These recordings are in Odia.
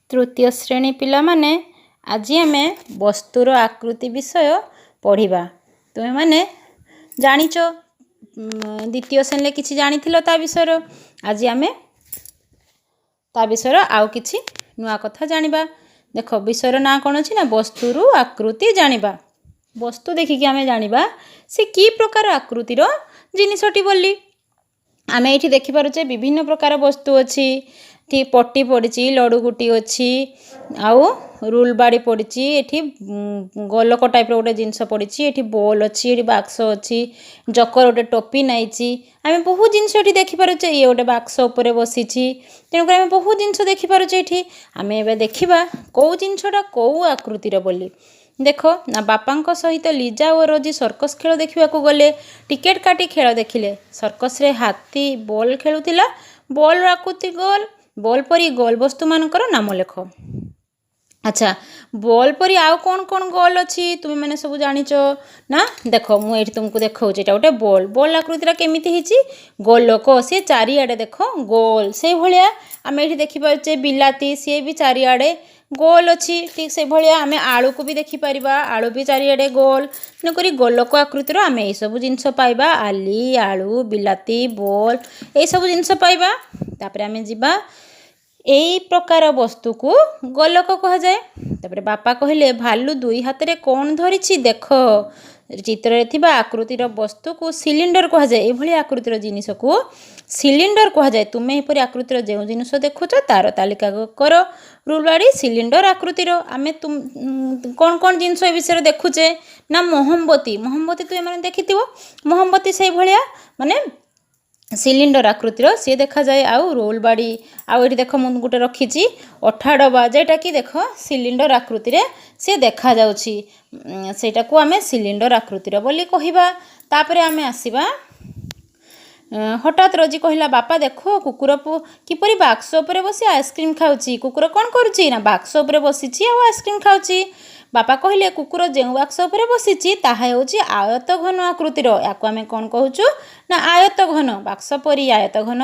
ତୃତୀୟ ଶ୍ରେଣୀ ପିଲାମାନେ, ଆଜି ଆମେ ବସ୍ତୁର ଆକୃତି ବିଷୟ ପଢ଼ିବା। ତୁମେମାନେ ଜାଣିଛ, ଦ୍ୱିତୀୟ ଶ୍ରେଣୀରେ କିଛି ଜାଣିଥିଲ ତା ବିଷୟରେ। ଆଜି ଆମେ ତା ବିଷୟରେ ଆଉ କିଛି ନୂଆ କଥା ଜାଣିବା। ଦେଖ, ବିଷୟର ନାଁ କ'ଣ ଅଛି ନା ବସ୍ତୁରୁ ଆକୃତି ଜାଣିବା। ବସ୍ତୁ ଦେଖିକି ଆମେ ଜାଣିବା ସେ କି ପ୍ରକାର ଆକୃତିର ଜିନିଷଟି ବୋଲି। ଆମେ ଏଇଠି ଦେଖିପାରୁଛେ, ବିଭିନ୍ନ ପ୍ରକାର ବସ୍ତୁ ଅଛି। ଏଠି ପଟି ପଡ଼ିଛି, ଲଡ଼ୁ ଗୁଟି ଅଛି ଆଉ ରୁଲ୍ ବାଡ଼ି ପଡ଼ିଛି। ଏଠି ଗୋଲକ ଟାଇପ୍ର ଗୋଟେ ଜିନିଷ ପଡ଼ିଛି। ଏଠି ବଲ୍ ଅଛି, ଏଠି ବାକ୍ସ ଅଛି, ଜକର ଗୋଟେ ଟୋପି ନାଇଛି। ଆମେ ବହୁତ ଜିନିଷ ଏଠି ଦେଖିପାରୁଛେ। ଇଏ ଗୋଟେ ବାକ୍ସ ଉପରେ ବସିଛି। ତେଣୁକରି ଆମେ ବହୁତ ଜିନିଷ ଦେଖିପାରୁଛେ ଏଠି। ଆମେ ଏବେ ଦେଖିବା କେଉଁ ଜିନିଷଟା କେଉଁ ଆକୃତିର ବୋଲି। ଦେଖ ନା, ବାପାଙ୍କ ସହିତ ଲିଜା ଓ ରୋଜି ସର୍କସ ଖେଳ ଦେଖିବାକୁ ଗଲେ। ଟିକେଟ୍ କାଟି ଖେଳ ଦେଖିଲେ। ସର୍କସରେ ହାତୀ ବଲ୍ ଖେଳୁଥିଲା। ବଲ୍ର ଆକୃତି ଗୋଲ। ବଲ୍ ପରି ଗୋଲ ବସ୍ତୁମାନଙ୍କର ନାମ ଲେଖ। ଆଚ୍ଛା, ବଲ୍ ପରି ଆଉ କ'ଣ କ'ଣ ଗୋଲ ଅଛି, ତୁମେମାନେ ସବୁ ଜାଣିଛ ନା? ଦେଖ, ମୁଁ ଏଇଠି ତୁମକୁ ଦେଖାଉଛି। ଏଇଟା ଗୋଟେ ବଲ୍। ବଲ୍ ଆକୃତିଟା କେମିତି ହେଇଛି? ଗୋଲକ। ସିଏ ଚାରିଆଡ଼େ ଦେଖ ଗୋଲ। ସେଇଭଳିଆ ଆମେ ଏଇଠି ଦେଖିପାରୁଛେ ବିଲାତି, ସିଏ ବି ଚାରିଆଡ଼େ ଗୋଲ ଅଛି। ଠିକ୍ ସେଇଭଳିଆ ଆମେ ଆଳୁକୁ ବି ଦେଖିପାରିବା, ଆଳୁ ବି ଚାରିଆଡ଼େ ଗୋଲ। ତେଣୁକରି ଗୋଲକ ଆକୃତିର ଆମେ ଏଇସବୁ ଜିନିଷ ପାଇବା। ଆଲି, ଆଳୁ, ବିଲାତି, ବଲ୍, ଏଇସବୁ ଜିନିଷ ପାଇବା। ତାପରେ ଆମେ ଯିବା, ଏଇ ପ୍ରକାର ବସ୍ତୁକୁ ଗୋଲକ କୁହାଯାଏ। ତାପରେ ବାପା କହିଲେ, ଭାଲୁ ଦୁଇ ହାତରେ କ'ଣ ଧରିଛି ଦେଖ। ଚିତ୍ରରେ ଥିବା ଆକୃତିର ବସ୍ତୁକୁ ସିଲିଣ୍ଡର କୁହାଯାଏ। ଏଭଳି ଆକୃତିର ଜିନିଷକୁ ସିଲିଣ୍ଡର କୁହାଯାଏ। ତୁମେ ଏପରି ଆକୃତିର ଯେଉଁ ଜିନିଷ ଦେଖୁଛ, ତାର ତାଲିକା କର। ରୁଲବାଡ଼ି ସିଲିଣ୍ଡର ଆକୃତିର ଆମେ କ'ଣ କ'ଣ ଜିନିଷ ଏ ବିଷୟରେ ଦେଖୁଛେ ନା, ମହମବତୀ। ମହମବତୀ ତୁମେମାନେ ଦେଖିଥିବ। ମହମବତୀ ସେଇଭଳିଆ ମାନେ ସିଲିଣ୍ଡର ଆକୃତିର ସିଏ ଦେଖାଯାଏ। ଆଉ ରୋଲ୍ ବାଡ଼ି। ଆଉ ଏଠି ଦେଖ, ମୁଁ ଗୋଟେ ରଖିଛି ଅଠା ଡବା, ଯେଉଁଟାକି ଦେଖ ସିଲିଣ୍ଡର ଆକୃତିରେ ସିଏ ଦେଖାଯାଉଛି। ସେଇଟାକୁ ଆମେ ସିଲିଣ୍ଡର ଆକୃତିର ବୋଲି କହିବା। ତାପରେ ଆମେ ଆସିବା। ହଠାତ୍ ରୋଜି କହିଲା, ବାପା, ଦେଖ, କୁକୁର କିପରି ବାକ୍ସ ଉପରେ ବସି ଆଇସ୍କ୍ରିମ୍ ଖାଉଛି। କୁକୁର କ'ଣ କରୁଛି ନା, ବାକ୍ସ ଉପରେ ବସିଛି ଆଉ ଆଇସ୍କ୍ରିମ୍ ଖାଉଛି। ବାପା କହିଲେ, କୁକୁର ଯେଉଁ ବାକ୍ସ ଉପରେ ବସିଛି, ତାହା ହେଉଛି ଆୟତ ଘନ ଆକୃତିର। ୟାକୁ ଆମେ କ'ଣ କହୁଛୁ ନା ଆୟତ ଘନ। ବାକ୍ସ ପରି ଆୟତ ଘନ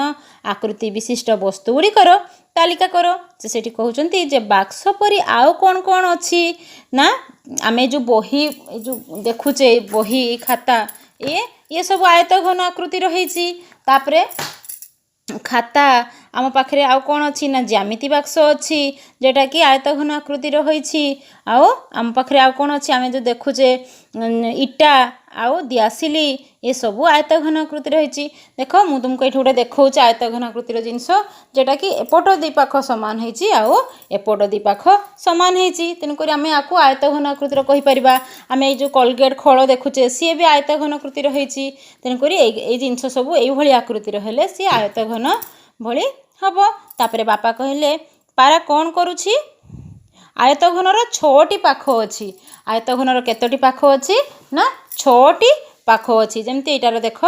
ଆକୃତି ବିଶିଷ୍ଟ ବସ୍ତୁ ଗୁଡ଼ିକର ତାଲିକା କର। ସେ ସେଠି କହୁଛନ୍ତି ଯେ ବାକ୍ସ ପରି ଆଉ କ'ଣ କ'ଣ ଅଛି ନା, ଆମେ ଯେଉଁ ବହି, ଏ ଯେଉଁ ଦେଖୁଛେ, ବହି ଖାତା, ଇଏ ସବୁ ଆୟତ ଘନ ଆକୃତିର ହେଇଛି। ତାପରେ ଖାତା, ଆମ ପାଖରେ ଆଉ କ'ଣ ଅଛି ନା, ଜ୍ୟାମିତି ବାକ୍ସ ଅଛି, ଯେଉଁଟାକି ଆୟତ ଘନ ଆକୃତିର ହୋଇଛି। ଆଉ ଆମ ପାଖରେ ଆଉ କ'ଣ ଅଛି? ଆମେ ଯେଉଁ ଦେଖୁଛେ ଇଟା ଆଉ ଦିଆସିଲି, ଏସବୁ ଆୟତ ଘନ ଆକୃତିର ହେଇଛି। ଦେଖ, ମୁଁ ତୁମକୁ ଏଇଠି ଗୋଟେ ଦେଖାଉଛି ଆୟତ ଘନ ଆକୃତିର ଜିନିଷ, ଯେଉଁଟାକି ଏପଟ ଦୁଇ ପାଖ ସମାନ ହେଇଛି ଆଉ ଏପଟ ଦୁଇ ପାଖ ସମାନ ହେଇଛି। ତେଣୁକରି ଆମେ ୟାକୁ ଆୟତ ଘନ ଆକୃତିର କହିପାରିବା। ଆମେ ଏଇ ଯେଉଁ କଲଗେଟ୍ ଖୋଳ ଦେଖୁଛେ, ସିଏ ବି ଆୟତ ଘନ ଆକୃତିର ହେଇଛି। ତେଣୁକରି ଏଇ ଜିନିଷ ସବୁ ଏଇଭଳି ଆକୃତିର ହେଲେ ସିଏ ଆୟତ ଘନ ଭଳି ହେବ। ତାପରେ ବାପା କହିଲେ, ପାରା କ'ଣ କରୁଛି? ଆୟତ ଘନର ଛଅଟି ପାଖ ଅଛି। ଆୟତ ଘନର କେତୋଟି ପାଖ ଅଛି ନା, ଛଅଟି ପାଖ ଅଛି। ଯେମିତି ଏଇଟାର ଦେଖ,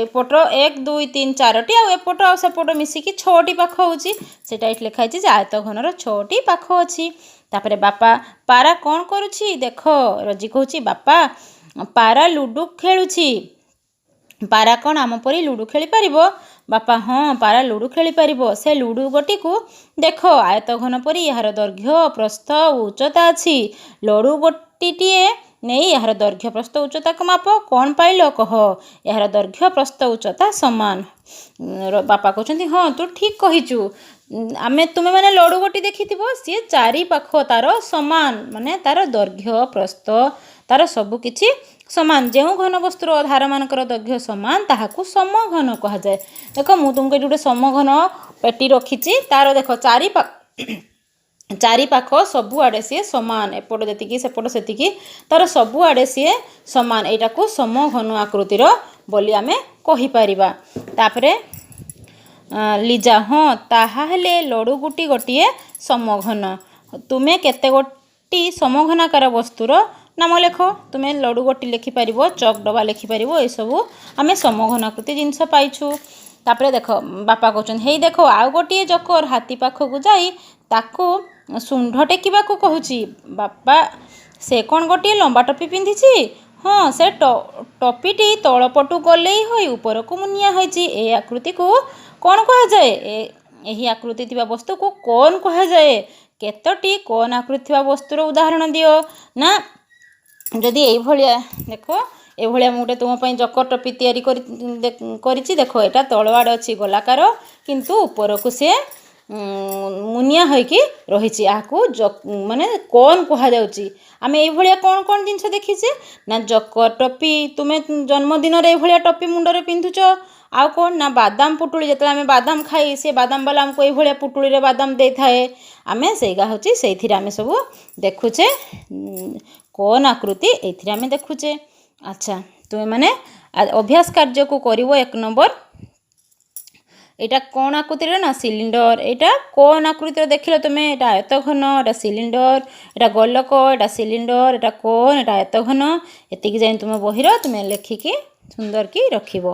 ଏପଟ ଏକ, ଦୁଇ, ତିନି, ଚାରୋଟି ଆଉ ଏପଟ ଆଉ ସେପଟ ମିଶିକି ଛଅଟି ପାଖ ହେଉଛି। ସେଇଟା ଏଇଠି ଲେଖା ହେଇଛି ଯେ ଆୟତ ଘନର ଛଅଟି ପାଖ ଅଛି। ତାପରେ ବାପା, ପାରା କ'ଣ କରୁଛି ଦେଖ। ରୋଜି କହୁଛି, ବାପା, ପାରା ଲୁଡ଼ୁ ଖେଳୁଛି। ପାରା କ'ଣ ଆମ ପରି ଲୁଡ଼ୁ ଖେଳିପାରିବ? ବାପା, ହଁ, ପାରା ଲୁଡ଼ୁ ଖେଳିପାରିବ। ସେ ଲୁଡ଼ୁ ଗୋଟିକୁ ଦେଖ। ଆୟତ ଘନ ପରି ଏହାର ଦୈର୍ଘ୍ୟ, ପ୍ରସ୍ଥ ଓ ଉଚ୍ଚତା ଅଛି। ଲଡ଼ୁ ଗୋଟିଟିଏ ନେଇ ଏହାର ଦୈର୍ଘ୍ୟ, ପ୍ରସ୍ଥ, ଉଚ୍ଚତାକୁ ମାପ। କ'ଣ ପାଇଲ କହ। ଏହାର ଦୈର୍ଘ୍ୟ, ପ୍ରସ୍ଥ, ଉଚ୍ଚତା ସମାନ। ବାପା କହୁଛନ୍ତି, ହଁ, ତୁ ଠିକ୍ କହିଛୁ। ଆମେ ତୁମେମାନେ ଲଡ଼ୁ ଗୋଟି ଦେଖିଥିବ, ସିଏ ଚାରି ପାଖ ତାର ସମାନ, ମାନେ ତାର ଦୈର୍ଘ୍ୟ, ପ୍ରସ୍ଥ, ତାର ସବୁ କିଛି ସମାନ। ଯେଉଁ ଘନ ବସ୍ତୁର ଧାରମାନଙ୍କର ଦୈର୍ଘ୍ୟ ସମାନ, ତାହାକୁ ସମଘନ କୁହାଯାଏ। ଦେଖ, ମୁଁ ତୁମକୁ ଏଠି ଗୋଟେ ସମଘନ ପେଟି ରଖିଛି। ତାର ଦେଖ, ଚାରି ପାଖ ସବୁଆଡ଼େ ସିଏ ସମାନ। ଏପଟ ଯେତିକି, ସେପଟ ସେତିକି, ତାର ସବୁଆଡ଼େ ସିଏ ସମାନ। ଏଇଟାକୁ ସମଘନ ଆକୃତିର ବୋଲି ଆମେ କହିପାରିବା। ତାପରେ ଲିଜା, ହଁ, ତାହା ହେଲେ ଲଡ଼ୁ ଗୁଟି ଗୋଟିଏ ସମଘନ। ତୁମେ କେତେ ଗୋଟି ସମଘନାକାର ବସ୍ତୁର ନାମ ଲେଖ। ତୁମେ ଲଡ଼ୁ ଗୋଟି ଲେଖିପାରିବ, ଚକ୍ ଡବା ଲେଖିପାରିବ। ଏସବୁ ଆମେ ସମଘନାକୃତି ଜିନିଷ ପାଇଛୁ। ତାପରେ ଦେଖ, ବାପା କହୁଛନ୍ତି, ହେଇ ଦେଖ, ଆଉ ଗୋଟିଏ ଜୋକର ହାତୀ ପାଖକୁ ଯାଇ ତାକୁ ଶୁଣ୍ଢ ଟେକିବାକୁ କହୁଛି। ବାପା, ସେ କ'ଣ ଗୋଟିଏ ଲମ୍ବା ଟୋପି ପିନ୍ଧିଛି? ହଁ, ସେ ଟୋପିଟି ତଳପଟୁ ଗୋଲେଇ ହୋଇ ଉପରକୁ ମୁନିଆ ହୋଇଛି। ଏ ଆକୃତିକୁ କ'ଣ କୁହାଯାଏ? ଏହି ଆକୃତି ଥିବା ବସ୍ତୁକୁ କୋନ୍ କୁହାଯାଏ। କେତୋଟି କୋନ୍ ଆକୃତି ଥିବା ବସ୍ତୁର ଉଦାହରଣ ଦିଅ। ନା, ଯଦି ଏଇଭଳିଆ ଦେଖ, ଏଇଭଳିଆ ମୁଁ ଗୋଟେ ତୁମ ପାଇଁ ଜକର ଟୋପି ତିଆରି କରିଛି। ଦେଖ, ଏଇଟା ତଳ ଆଡ଼େ ଅଛି ଗୋଲାକାର, କିନ୍ତୁ ଉପରକୁ ସିଏ ମୁନିଆ ହୋଇକି ରହିଛି। ଏହାକୁ ମାନେ କୋନ୍ କୁହାଯାଉଛି। ଆମେ ଏଇଭଳିଆ କ'ଣ କ'ଣ ଜିନିଷ ଦେଖିଛେ ନା, ଜକର ଟୋପି, ତୁମେ ଜନ୍ମଦିନରେ ଏଇଭଳିଆ ଟୋପି ମୁଣ୍ଡରେ ପିନ୍ଧୁଛ। ଆଉ କ'ଣ ନା, ବାଦାମ ପୁଟୁଳି। ଯେତେବେଳେ ଆମେ ବାଦାମ ଖାଇ, ସେ ବାଦାମ ବାଲା ଆମକୁ ଏଇଭଳିଆ ପୁଟୁଳିରେ ବାଦାମ ଦେଇଥାଏ। ଆମେ ସେଇଗା ହେଉଛି, ସେଇଥିରେ ଆମେ ସବୁ ଦେଖୁଛେ କୋନ୍ ଆକୃତି, ଏଇଥିରେ ଆମେ ଦେଖୁଛେ। ଆଚ୍ଛା, ତୁମେମାନେ ଅଭ୍ୟାସ କାର୍ଯ୍ୟକୁ କରିବ। 1 ନମ୍ବର, ଏଇଟା କ'ଣ ଆକୃତିର ନା, ସିଲିଣ୍ଡର। ଏଇଟା କୋନ୍ ଆକୃତିର ଦେଖିଲ ତୁମେ। ଏଇଟା ଆୟତଘନ, ଏଇଟା ସିଲିଣ୍ଡର, ଏଇଟା ଗୋଲକ, ଏଇଟା ସିଲିଣ୍ଡର, ଏଇଟା କୋନ୍, ଏଇଟା ଆୟତଘନ। ଏତିକି ଯାଇ ତୁମ ବହିର ତୁମେ ଲେଖିକି ସୁନ୍ଦର କି ରଖିବ।